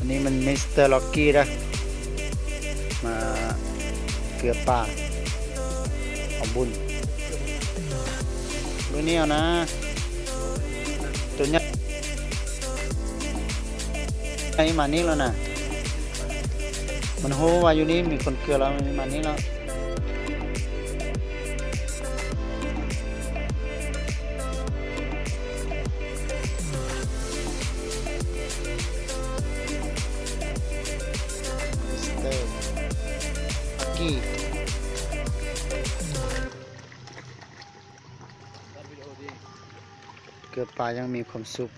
ອັນນີ້ມັນມິສເຕີລັອກກີ້ເດີ້ ມາເກືອປາເອົາບຸນ. ເບິ່ງນີ້ເອົານະ ໂຕໃຫຍ່ ໃຫຍ່ມານີ້ແລ້ວນະ ມັນຮູ້ວ່າຢູ່ນີ້ມີຄົນເກືອແລ້ວ ມັນມານີ້ແລ້ວ. ເກືອປາຍັງມີຄວາມສຸກ.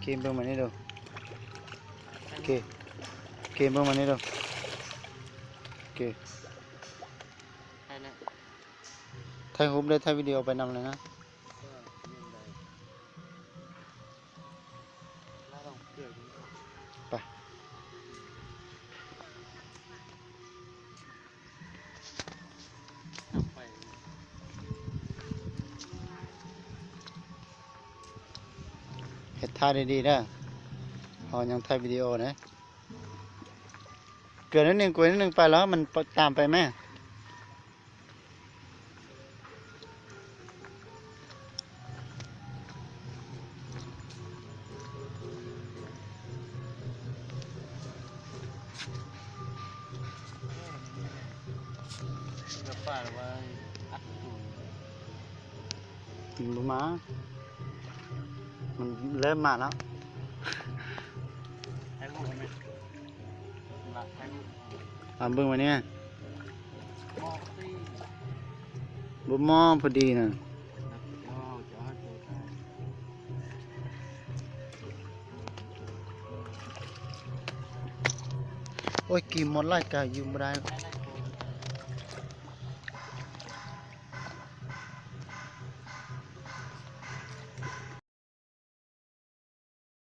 ເກມເບິ່ງມານີ້ດູ ເກມ ເກມເບິ່ງມານີ້ດູ ເກມ ຖ່າຍຮູບໄດ້ ຖ່າຍວິດີໂອໄປນຳເລີຍນະ. ໄປ ເຮັດທ່າດີໆເດີ ເຮົາຍັງຖ່າຍວິດີໂອເດ້. ເກືອໜ້ອຍໜຶ່ງ ກວຍໜ້ອຍໜຶ່ງໄປແລ້ວ ມັນຕາມໄປແມ້. ມັນບໍ່ມາ ມັນເລີ່ມມາແລ້ວ. ຖ່າຍຮູບໄດ້ໄໝ? ລະຖ່າຍຮູບ ອາ ເບິ່ງມານີ້ ບໍ່ໝໍ້ພໍດີນະ. ໂອ້ຍ ກີມມອດຫຼາຍກະຢູ່ບໍ່ໄດ້.